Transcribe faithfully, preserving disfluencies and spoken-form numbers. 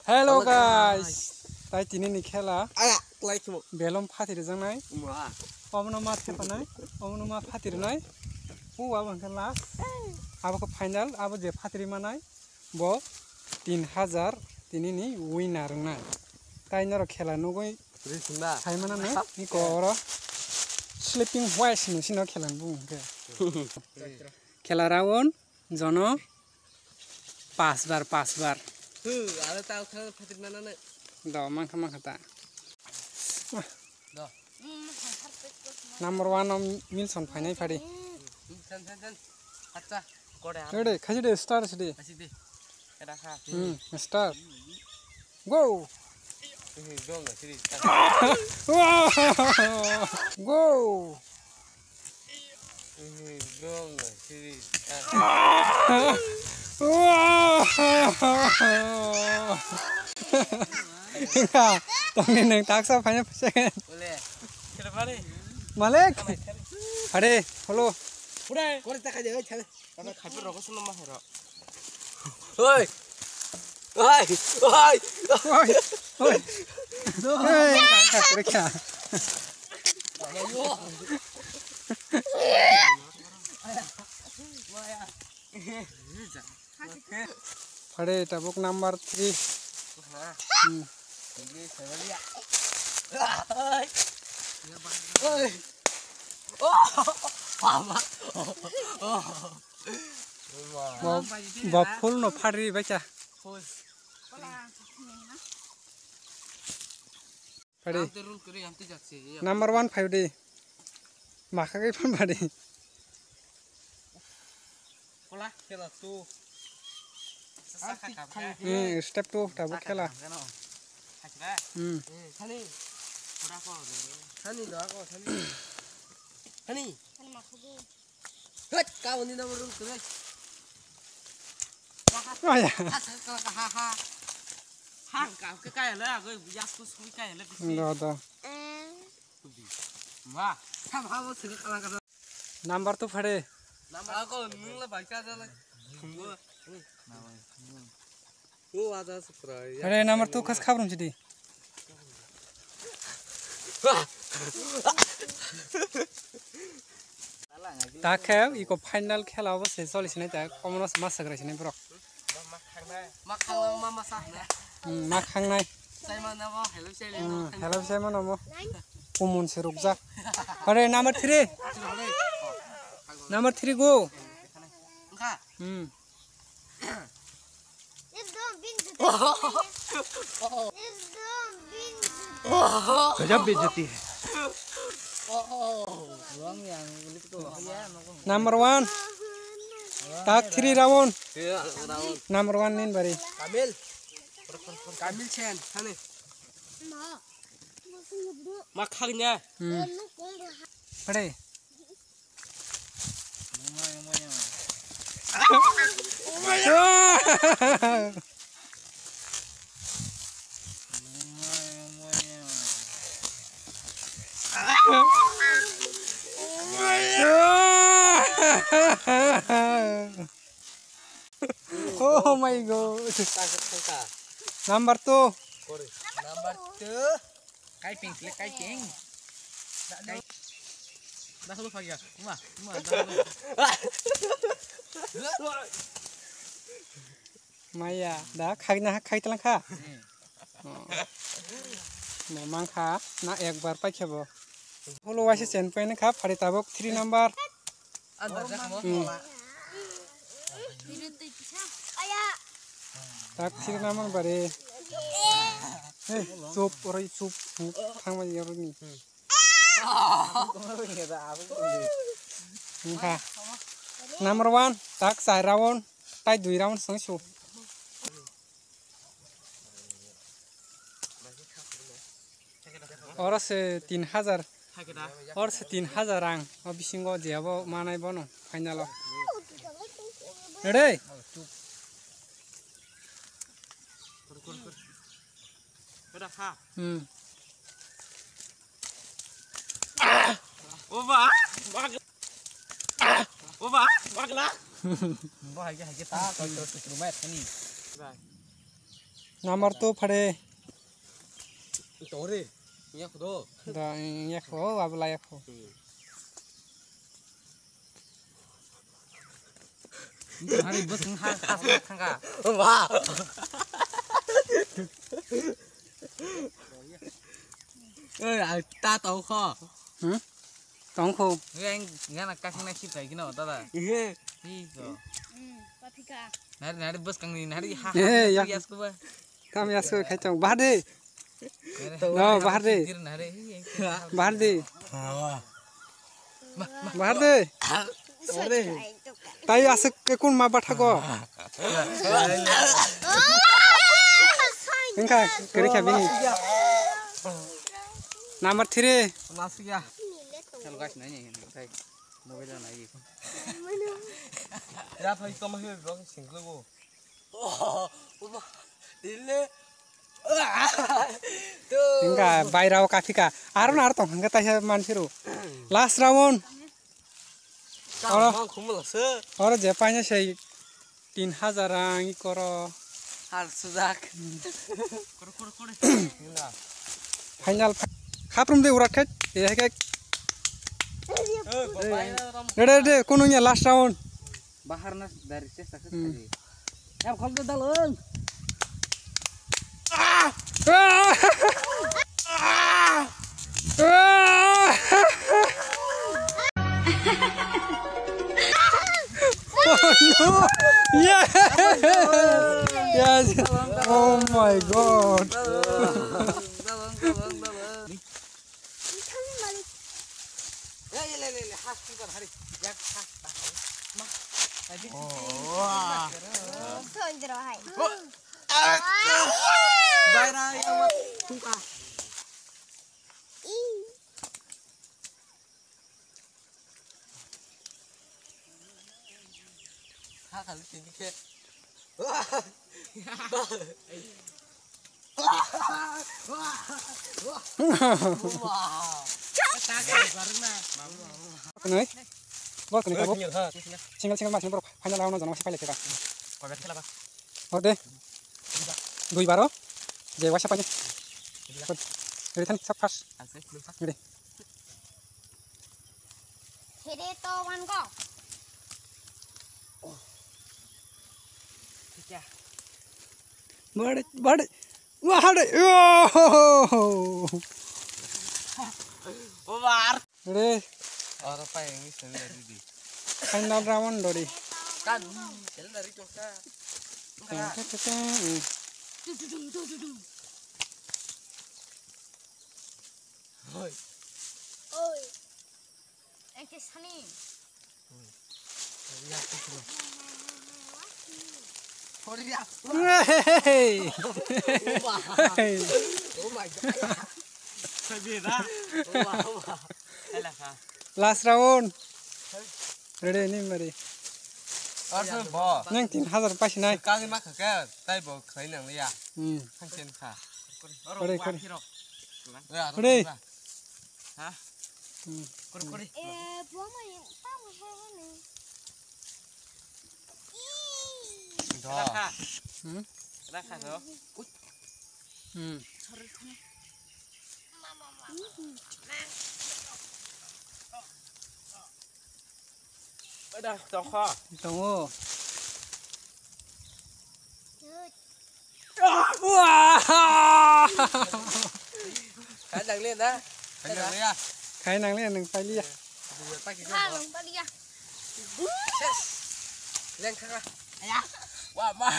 Hello, hello, guys, guys. Tai tini ni khela. Aya, klai khimo. Belom phatiri jangnai. Ma. Omono ma thepanai. Omono ma phatiri nai. O abo hwnkhe last. Abo khe final. Abo je phatiri manai. Bo tin hajar tini ni winner wngnai. Tai norok khela nugwi. Ri sungna. Sai mana no? Ni ko oro. Sleeping white sino sino khela ni bung hwnkhe. Khela round. Jono pas bar, pas bar. Hu, alo tao khana phatir manane. Do, mangkha, mangkha ta. Do. Number one o Milson phainai phadi. Sen, sen, sen. Acha. Kore ar. Ready, khaji de, start sidi. Asi de. Era kha. Hmm, start. Go! Eh, dong, siri. Go! Eh, dong, siri. Tongni nang taksa final second. Ole. Malik. Are, hello. Udah. Kore ta khaji, oi, chale. Oi! Oi! Oi! Oi! Oi! Oi! Phade tabuk number three. Hmm. Bo, bo full no phari bacha. Phari. Number one five di. Makha kai phan badi. Kola khela tu. Hmm, step two tabuk khela. Hmm. Thani. Thani do ako thani. Thani. Hot, kau ni number one tu. Aya. Ha ha. Hang kau ke kaya le ago ya ku sui kaya le bisi. Do do. Wah, sama apa sih kalau kata. Number two phade. Number aku nungla baca aja lah. Thungbo. Oh, ada surprise. Phade number two khas khabrum sidi. Ta khe iko final khela obo se choli sinai ta, komono se ma sagrai sinai borok. Ma khangnai, ma ma sa hwnna. Hmm, ma khangnai. Sai ma na bo, hello sai le. Hmm, hello sai ma na mo. Kumun se rukjak. Are number three. Number three go. Engkha. Hmm. Gajab bejati hai. Number one. Tak three round. Number one nin bari. Kamil. Kamil Sen, hane. Ma khagnya. Hmm. Pare. Oh my God. Number two. Number two. Kaiping sile kaiping. Dah lu pagi ya. Ma, ma, dah lu. Maya, da khagna ha khagtlang kha. Hmm. Oh. Mo mang kha na ekbar pai khebo. Holo waise chen pai kha phari tabok three number. Hmm. Tak three number bare. Hey, chup, oro chup, chup, thang ma yaro ni. Wngkha. Number one, tak char round, tai dui round swng su. Oro se tin hajar. Oro se tin hajar rang. O bisingo je abo manai bono final o. Ready? Hmm. Oba, bag-, oba, bagla. Bo hai ke, hai ke ta, to, to, to, to, mai thani. Bai. Namar to phare. Tore. Nya khudo. Da, nya kho, abla ya kho. Hari bus ha, ha, ha, ha. Wah. Oi, ai, ta tau kho. Hmm? Tong kho. Yang, yang nak kasih nasi lagi no, tada. Ihe. Ih, so. Hmm, patika. Nari, nari bus kang ni, nari ha, ha, eh, ya. Yas ko ba. Kam yas ko khai tong. Bahar de. No, bahar de. Bahar de. Bahar de. Tai aswk ke kun ma bathago. Engkha, kiri kha bini. Number three. Masiya. Chalo guys, nai nai, tai mobile nai. Ya thai toma hi rong singlo. Engkha bairao kaphika. Aro na aro tong hangka taisa mansiru. Last round. Oro. Oro je paina sei tin hazar rang ikoro. Har sujak. Final. Haprum de urat khet. Ehek. Rede, rede, kunungya last round. Bahar na dari ses tak. Hmm. Em khol de dalon. Ah! Ah! Ah! Ah! Oh no! Yes! Yes! Oh my God! Nai. Bol kani kabo. Single single mas borok final round no jana masa pailai kha. Ode. Dui baro. Je wasa pani. Ready thani sab first. Ready. Here to one go. Bade, bade. Wah, hade. Oh. Over. Re. Oro pai ngi senda didi. Final round dori. Kan senda ri tongsa. Teng, teng, teng, teng. Hoi. Oi. Engke sani. Hey. Oh my God. Last round. Ready ni mari. Nang tin hazar paisi nai. Kali ma khake, tai bo khlai nang liya. Hmm. Hangchen kha. Ready, ready. Ha? Hmm. Kore, kore. Eh, buama yang tahu saya ni. Rakha. Hmm? Rakha do. Hmm. Ada tokha. Tongo. Wah! Khainang le na? Khainang le ya. Khainang le nang pailiya. Khainang pailiya. Leng kha. Aya. Wah, ma.